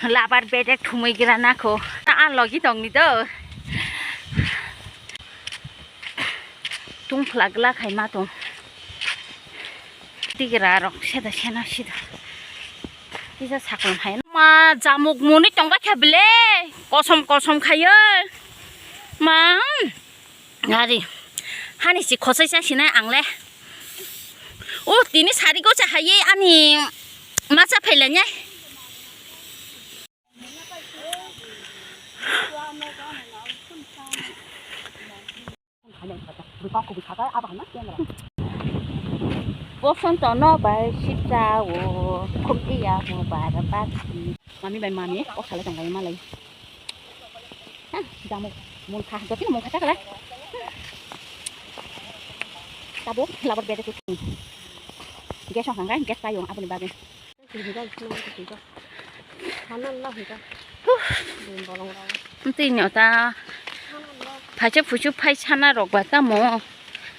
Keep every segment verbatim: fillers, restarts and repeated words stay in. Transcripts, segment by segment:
Labar bedek thumui gira nakho. A logi tongni do. Tung phlak gla khai ma tong. Tigra rok seda sena sida. Kisa sakon hai. Ma jamuk muni tongba kha bile. Kosom kosom khayo. Ma. Ari. Hani si khosai sa sinai ang le. O tini sari go cha haye ani ma cha phailanya. Bosonto no bai sipra o khumti ya o bara bati. Mami bai mami o sale tong lai malai. Ha, jamuk mungkha, jotino mungkha chakla. Tabuk labar bede kutung. Gas on kangkai, gas payo aboni bagwi. Tini ota phaisa phuisu phai sana rok ba tamo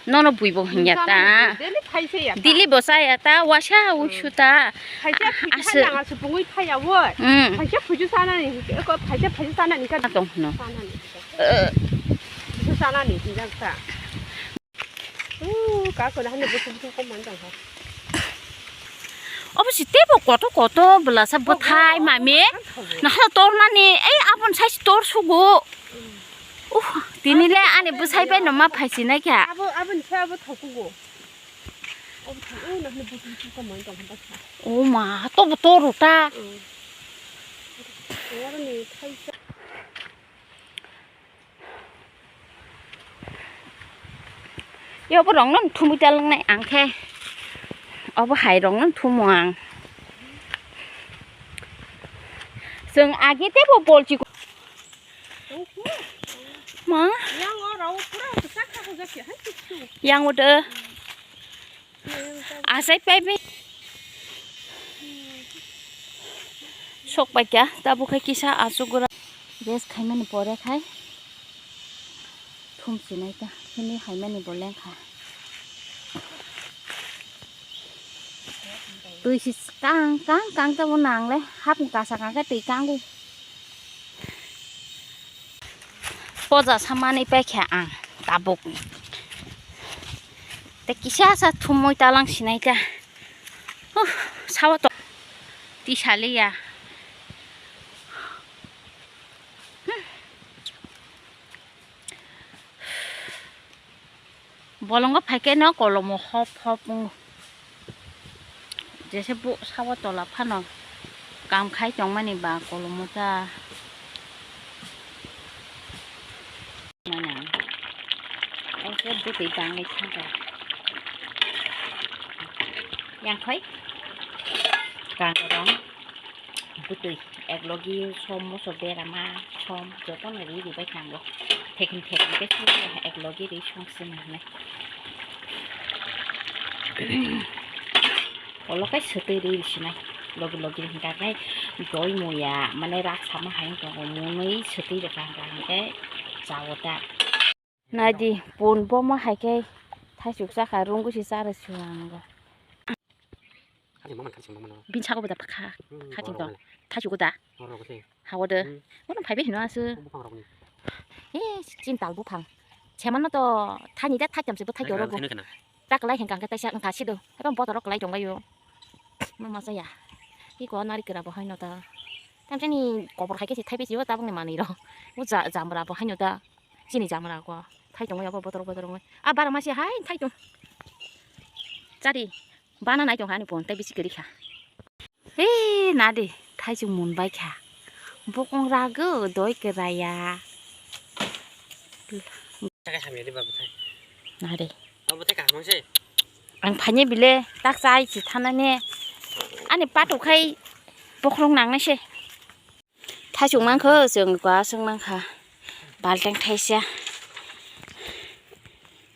nono buibo hinya ta. Daily phai se ya ta. Daily bo saya ta, wasa usu ta. Phaisa phuisu Asa. Phai yang asu pungui phai ya woi. Hmm. Phaisa phuisu sana ni, ko phaisa phuisu sana ni ka. Tong no. Sana ni. Eh. Phuisu sana ni, tinggal ta. Uh, kako dah ni busu busu ko man tong ha. Obo si tebo koto koto belasa bwthai mami. Nahal tor mani, ei abon sai tor sugo. Uh, tini le ani bwsai bai no ma phai sinai kha. Abo, abo ni khe abo thokugo. Abo thok, uh, nahal busu busu ko man tong ha. O ma, to bo tor ta. Hmm. Abo ni khai sa. Yo, obo rong no thumui ta langnai ang khe. Obo hai rong no thumo ang. Chwng agi tebo bolchi. Ma? Yang o rao pura bwsa kha hojak ya, hai kisu. Yang o de. Asai paibi. Sok paikha, tabuk khai kisa asuk gura. Rest khaimani pore khai thum sinai ta, hini haimani bo lengkha. Twi si kang, kang, kang tabo nang le, hap kasa kang khe twi kango. Poja samani paikha ang tabuk. Te kisa sa thumui talang sinai ta. Huh, sawa to. Tisaliya. Hmm. Bolongo phaikhe no kolomo hop hop wngo. Jese bo sabo tola phano kam khai tongmani ba kolomo ta. Mana. Oke bwtwi tangwi thangkha. Yang khoi. Kangrong. Bwtwi, ek logi som moso berama, som jotono ri ribai thango. Thekin thekin khe sini ek logi ri song sini hinai. Olo kai swtwi ri sinai. Logi logi hingka kai doi muya, mane rak sama hai tongo, munui swtwi rwkha hingka hingke chawo ta. Naidi, pun bomo hai khe thaisuk chakha, rungwi se charwi swngo. Khati mama khati mama no. Bin sako beda pakha. Hmm, khati to. Thaisu goda. Oro gote. Hawo de. Hmm. Ono phaibe hino asu. Buphang rokni. Eh, chin tal buphang. Cheman no to thani da thai tam se bo thai doro go. Thai kana. Tak lai hengkang ke taisa engka sido. Eba botorok lai tongbayo. Mama saya. Iko nari kera bo haino ta. Tamsani kobor hai khe se thaibe sio tabukni manwi rok. O ja-, jamra bo haino da. Chini jamra ko. Thai tongbayo bo botorok botorok. A bara masi hai thai tong. Chari. Bana nai tong hani pon tei bisi kwrwi kha. Hei, nadi, thaisuk mun bai kha. Bokong rago, doi kwraya. Nadi. Ang phanye bile, tak chai si thanane. Ani patok khai bokhorok nangnai se. Thaisuk mankho chwng kwaswk mankha balteng thaisa.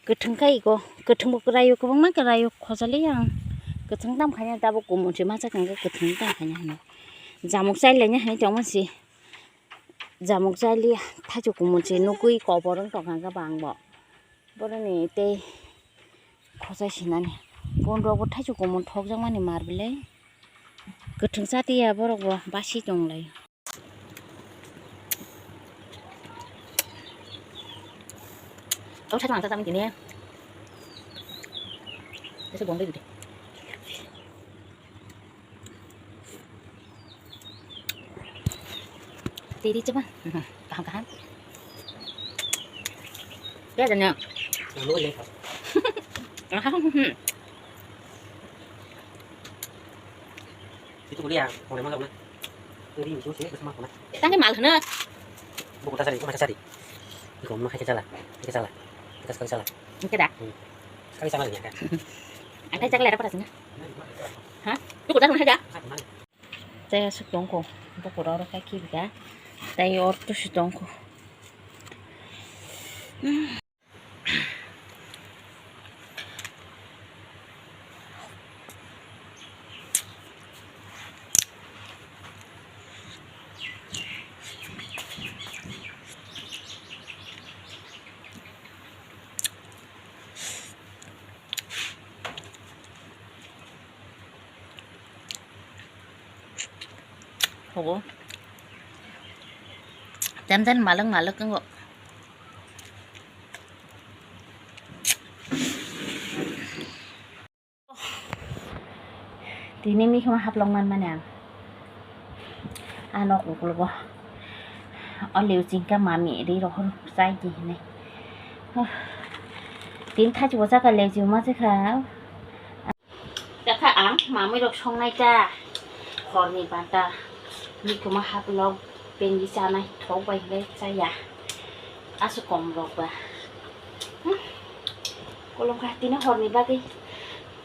Kwthwng khai iko, kwthwngbo kwraio, kwbangma kwraio, khochali ang kwthwng tamo khaina tabuk kumun se masa kangkhe kwthwng tamo khaina hino. Jamuk chai laina hinwi tongma se jamuk chai liya, thaisuk kumun se nukui kobor wng tongkha hwnkhe bangbo boroni tei khochai sinani. Bonrokbo thaisuk kumun thokjakmani mar belai kwthwng chatiya borokbo basi tonglaio. Kau sa chang sa tini. Ese gong deh. Tiri coba. Kaham kaham. Ya dan ya. Lalu ya. Aham. Itu kuliah, mau mana mana? Tiri itu sih bersama mana? Tangke mal hana. Buku tasari, buku tasari. Iko mau hai kecala, hai kecala, hai kecala. Oke dah. Sekali sama ya kan? Angkai cakle ada pada sini. Hah? Itu kuda mana aja? Tei aswk tongkho, bukur oro khe kibika, tei oro tusu tongkho. Hogo. Ten ten malwk malwk wngo. Tini mikhumo haplok man mani ang. A nok uklogo. O leuching ka mami ri rohor chai di hinui. Tini thachi bo chakha leuching ma chakha. Dakha ang mamui rok songnai ta. Horni bata. Mikhumo haplok bengi chanai thok bai hinui chaya. Aswk kom rok ba. Hmm. Kolom kha tini horni bagwi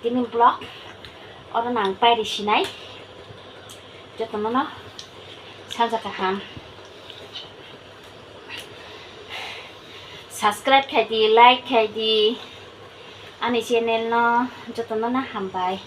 tini vlog oro nang pairi sinai jotono no salsa kaham subscribe khai di, like khai di ani channel no, jotono no hambai.